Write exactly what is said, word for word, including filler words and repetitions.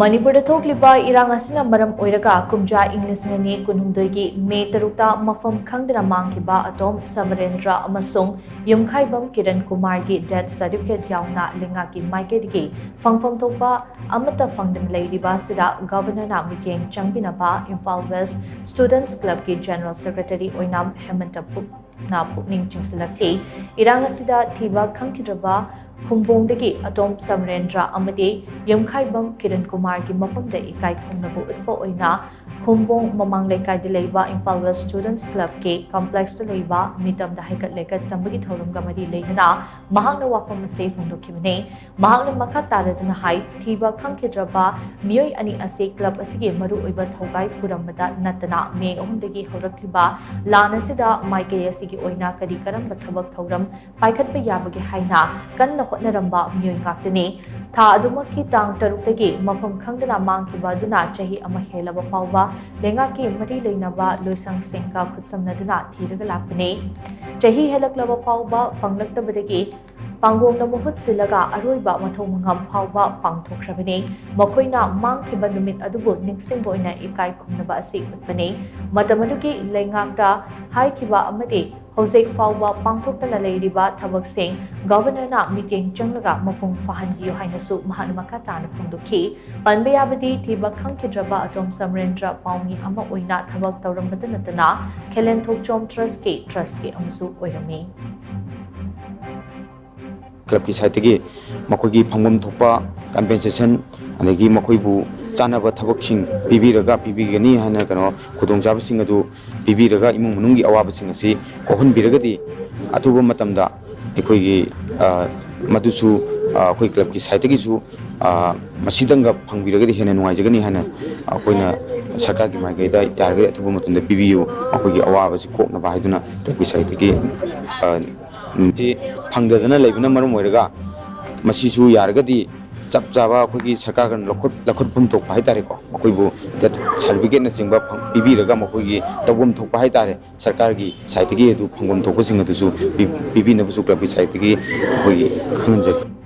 ꯃꯅꯤꯄꯨꯔꯗ ꯊꯣꯛꯂꯤꯕ ꯏꯔꯥꯡ ꯑꯁꯤꯅ ꯃꯔꯝ ꯑꯣꯏꯔꯒ ꯀꯨꯝꯖꯥ ꯏꯪ ꯂꯤꯁꯤꯡ ꯑꯅꯤ ꯀꯨꯟꯍꯨꯝꯗꯣꯏꯒꯤ ꯃꯦ ꯇꯔꯨꯛꯇ ꯃꯐꯝ ꯈꯪꯗꯅ ꯃꯥꯡꯈꯤꯕ ꯑꯇꯣꯝ ꯁꯃꯔꯦꯟꯗ꯭ꯔ ꯑꯃꯁꯨꯡ ꯌꯨꯝꯈꯥꯏꯕꯝ ꯀꯤꯔꯟ ꯀꯨꯃꯥꯔꯒꯤ death certificate ꯌꯥꯎꯅ ꯂꯩꯉꯥꯛꯀꯤ ꯃꯥꯏꯀꯩꯗꯒꯤ ꯐꯪꯐꯝ ꯊꯣꯛꯄ ꯑꯃꯠꯇ ꯐꯪꯗꯅ ꯂꯩꯔꯤꯕ ꯑꯁꯤꯗ Governorꯅ ꯃꯤꯠꯌꯦꯡ ꯆꯪꯕꯤꯅꯕ Imphal West Students Clubꯀꯤ General Secretary ꯑꯣꯏꯅ ꯍꯦꯃꯟꯇ ꯄꯨꯛꯅ ꯄꯨꯛꯅꯤꯡ ꯆꯤꯡꯁꯤꯜꯂꯛꯂꯤ꯫ ꯏꯔꯥꯡ ꯑꯁꯤꯗ ꯊꯤꯕ ꯈꯪꯈꯤꯗ꯭ꯔꯕ ꯈꯨꯝꯕꯣꯡꯗꯒꯤ ꯑꯇꯣꯝ ꯁꯃꯔꯦꯟꯗ꯭ꯔ ꯑꯃꯗꯤ ꯌꯨꯝꯈꯥꯏꯕꯝ ꯀꯤꯔꯟ ꯀꯨꯃꯥꯔꯒꯤ ꯃꯐꯝꯗ ꯏꯀꯥꯏ ꯈꯨꯝꯅꯕ ꯎꯠꯄ ꯑꯣꯏꯅ ꯈꯨꯝꯕꯣꯡ ꯃꯃꯥꯡ ꯂꯩꯀꯥꯏꯗ ꯂꯩꯕ Imphal West Students Clubꯀꯤ complexꯇ ꯂꯩꯕ ꯃꯤꯇꯝꯗ ꯍꯩꯀꯠ ꯂꯩꯀꯠ ꯇꯝꯕꯒꯤ ꯊꯧꯔꯝꯒ ꯃꯔꯤ ꯂꯩꯅꯅ ꯃꯍꯥꯛꯅ ꯋꯥꯐꯝ ꯑꯁꯤ ꯐꯣꯡꯗꯣꯛꯈꯤꯕꯅꯤ꯫ ꯃꯍꯥꯛꯅ ꯃꯈꯥ ꯇꯥꯔꯗꯨꯅ ꯍꯥꯏ, ꯊꯤꯕ ꯈꯪꯈꯤꯗ꯭ꯔꯕ ꯃꯤꯑꯣꯏ ꯑꯅꯤ ꯑꯁꯤ club ꯑꯁꯤꯒꯤ ꯃꯔꯨꯑꯣꯏꯕ ꯊꯧꯒꯥꯏ ꯄꯨꯔꯝꯕꯗ ꯅꯠꯇꯅ ꯃꯦ ꯑꯍꯨꯝꯗꯒꯤ ꯍꯧꯔꯛꯂꯤꯕ ꯂꯥꯟ ꯑꯁꯤꯗ ꯃꯥꯏꯀꯩ ꯑꯁꯤꯒꯤ ꯑꯣꯏꯅ ꯀꯔꯤ ꯀꯔꯝꯕ ꯊꯕꯛ ꯊꯧꯔꯝ ꯄꯥꯏꯈꯠꯄ ꯌꯥꯕꯒꯦ ꯍꯥꯏꯅ ꯀꯟꯅ ꯍꯣꯠꯅꯔꯝꯕ ꯃꯤꯑꯣꯏ ꯉꯥꯛꯇꯅꯤ꯫ ꯊꯥ ꯑꯗꯨꯃꯛꯀꯤ ꯇꯥꯡ ꯇꯔꯨꯛꯇꯒꯤ ꯃꯐꯝ ꯈꯪꯗꯅ ꯃꯥꯡꯈꯤꯕ ꯑꯗꯨꯅ ꯆꯍꯤ ꯑꯃ ꯍꯦꯜꯂꯕ ꯐꯥꯎꯕ ꯂꯩꯉꯥꯛꯀꯤ ꯃꯔꯤ ꯂꯩꯅꯕ ꯂꯣꯏꯁꯪꯁꯤꯡꯒ ꯈꯨꯠꯁꯝꯅꯗꯨꯅ ꯊꯤꯔꯒ ꯂꯥꯛꯄꯅꯤ꯫ ꯆꯍꯤ ꯍꯦꯜꯂꯛꯂꯕ ꯐꯥꯎꯕ ꯐꯪꯂꯛꯇꯕꯗꯒꯤ ꯄꯥꯡꯒꯣꯡꯅ ꯃꯍꯨꯠ ꯁꯤꯜꯂꯒ ꯑꯔꯣꯏꯕ ꯃꯊꯧ ꯃꯉꯝ ꯐꯥꯎꯕ ꯄꯥꯡꯊꯣꯛꯈ꯭ꯔꯕꯅꯤ꯫ ꯃꯈꯣꯏꯅ ꯃꯥꯡꯈꯤꯕ ꯅꯨꯃꯤꯠ ꯑꯗꯨꯕꯨ ꯅꯤꯡꯁꯤꯡꯕ ꯑꯣꯏꯅ ꯏꯀꯥꯏ ꯈꯨꯝꯅꯕ ꯑꯁꯤ ꯎꯠꯄꯅꯤ꯫ ꯃꯇꯝ ꯑꯗꯨꯒꯤ ꯂꯩꯉꯥꯛꯇ ꯍꯥꯏꯈꯤꯕ ꯑꯃꯗꯤ ꯍꯧꯖꯤꯛ ꯐꯥꯎꯕ ꯄꯥꯡꯊꯣꯛꯇꯅ ꯂꯩꯔꯤꯕ ꯊꯕꯛꯁꯤꯡ Governorꯅ ꯃꯤꯠꯌꯦꯡ ꯆꯪꯂꯒ ꯃꯄꯨꯡ ꯐꯥꯍꯟꯕꯤꯌꯨ ꯍꯥꯏꯅꯁꯨ ꯃꯍꯥꯛꯅ ꯃꯈꯥ ꯇꯥꯅ ꯐꯣꯡꯗꯣꯛꯈꯤ꯫ ꯄꯟꯕ ꯌꯥꯕꯗꯤ, ꯊꯤꯕ ꯈꯪꯈꯤꯗ꯭ꯔꯕ ꯑꯇꯣꯝ ꯁꯃꯔꯦꯟꯗ꯭ꯔ ꯄꯥꯎꯃꯤ ꯑꯃ ꯑꯣꯏꯅ ꯊꯕꯛ ꯇꯧꯔꯝꯕꯇ ꯅꯠꯇꯅ ꯈꯦꯂꯦꯟꯊꯣꯛꯆꯣꯝ Trustꯀꯤ Trustꯀꯤ ꯑꯃꯁꯨ ꯑꯣꯏꯔꯝꯃꯤ꯫ Clubꯀꯤ sideꯇꯒꯤ ꯃꯈꯣꯏꯒꯤ ꯐꯪꯐꯝ ꯊꯣꯛꯄ compensation, ꯑꯗꯒꯤ ꯃꯈꯣꯏꯕꯨ ꯆꯥꯅꯕ ꯊꯕꯛꯁꯤꯡ ꯄꯤꯕꯤꯔꯒ, ꯄꯤꯕꯤꯒꯅꯤ ꯍꯥꯏꯅ, ꯀꯩꯅꯣ, ꯈꯨꯗꯣꯡꯆꯥꯕꯁꯤꯡ ꯑꯗꯨ ꯄꯤꯕꯤꯔꯒ, ꯏꯃꯨꯡ ꯃꯅꯨꯡꯒꯤ ꯑꯋꯥꯕꯁꯤꯡ ꯑꯁꯤ ꯀꯣꯛꯍꯟꯕꯤꯔꯒꯗꯤ, ꯑꯊꯨꯕ ꯃꯇꯝꯗ ꯑꯩꯈꯣꯏꯒꯤ, ꯑ, ꯃꯗꯨꯁꯨ, ꯑ, ꯑꯩꯈꯣꯏ clubꯀꯤ sideꯇꯒꯤꯁꯨ, ꯑ, ꯃꯁꯤꯗꯪꯒ ꯐꯪꯕꯤꯔꯒꯗꯤ ꯍꯦꯟꯅ ꯅꯨꯡꯉꯥꯏꯖꯒꯅꯤ ꯍꯥꯏꯅ ꯑꯩꯈꯣꯏꯅ ꯁꯔꯀꯥꯔꯒꯤ ꯃꯥꯏꯀꯩꯗ ꯌꯥꯔꯒꯗꯤ ꯑꯊꯨꯕ ꯃꯇꯝꯗ ꯄꯤꯕꯤꯌꯨ, ꯃꯈꯣꯏꯒꯤ ꯑꯋꯥꯕꯁꯤ ꯀꯣꯛꯅꯕ ꯍꯥꯏꯗꯨꯅ clubꯀꯤ sideꯇꯒꯤ, ꯑ, ꯁꯤ ꯐꯪꯗꯗꯅ ꯂꯩꯕꯅ ꯃꯔꯝ ꯑꯣꯏꯔꯒ, ꯃꯁꯤꯁꯨ ꯌꯥꯔꯒꯗꯤ ꯆꯞ ꯆꯥꯕ ꯑꯩꯈꯣꯏꯒꯤ ꯁꯔꯀꯥꯔꯒ ꯂꯧꯈꯠ-, ꯂꯧꯈꯠꯐꯝ ꯊꯣꯛꯄ ꯍꯥꯏꯇꯥꯔꯦꯀꯣ, ꯃꯈꯣꯏꯕꯨ death certificateꯅꯆꯤꯡꯕ ꯐꯪ-, ꯄꯤꯕꯤꯔꯒ, ꯃꯈꯣꯏꯒꯤ ꯇꯧꯐꯝ ꯊꯣꯛꯄ ꯍꯥꯏꯇꯥꯔꯦ, ꯁꯔꯀꯥꯔꯒꯤ sideꯇꯒꯤ ꯑꯗꯨ ꯐꯪꯐꯝ ꯊꯣꯛꯄꯁꯤꯡ ꯑꯗꯨꯁꯨ ꯄꯤ-, ꯄꯤꯕꯤꯅꯕꯁꯨ clubꯀꯤ sideꯇꯒꯤ ꯑꯩꯈꯣꯏꯒꯤ ꯈꯪꯍꯟꯖꯔꯤ꯫